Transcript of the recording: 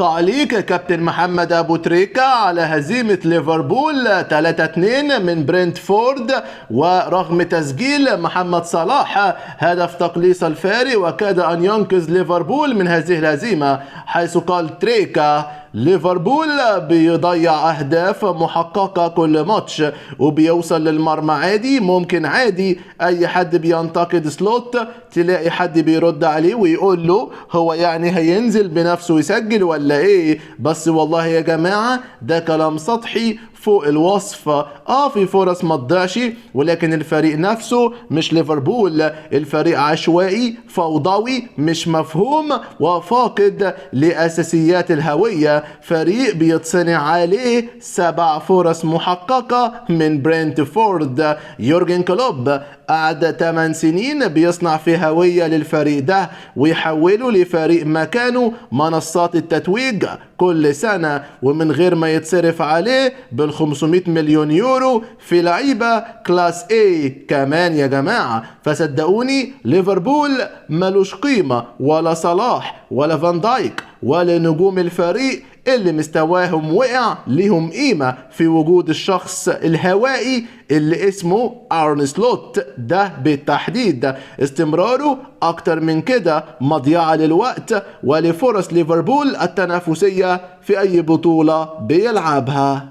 تعليق كابتن محمد ابو تريكة على هزيمة ليفربول 3-2 من برينتفورد، ورغم تسجيل محمد صلاح هدف تقليص الفارق وكاد ان ينقذ ليفربول من هذه الهزيمة، حيث قال تريكا: ليفربول بيضيع اهداف محققة كل ماتش وبيوصل للمرمى عادي، ممكن عادي اي حد بينتقد سلوت تلاقي حد بيرد عليه ويقول له هو يعني هينزل بنفسه يسجل ولا ايه؟ بس والله يا جماعة ده كلام سطحي فوق الوصف. في فرص ما تضيعش، ولكن الفريق نفسه مش ليفربول، الفريق عشوائي فوضوي مش مفهوم وفاقد لاساسيات الهوية، فريق بيتصنع عليه 7 فرص محققة من برينتفورد. يورجن كلوب قعد 8 سنين بيصنع في هوية للفريق ده ويحوله لفريق مكانه منصات التتويج كل سنة، ومن غير ما يتصرف عليه بال 500 مليون يورو في لعيبة class A كمان يا جماعة. فصدقوني ليفربول ملوش قيمة، ولا صلاح ولا فان دايك ولا نجوم الفريق اللي مستواهم وقع ليهم قيمة في وجود الشخص الهوائي اللي اسمه أرن سلوت ده بالتحديد. استمراره أكتر من كده مضيعة للوقت ولفرص ليفربول التنافسية في أي بطولة بيلعبها.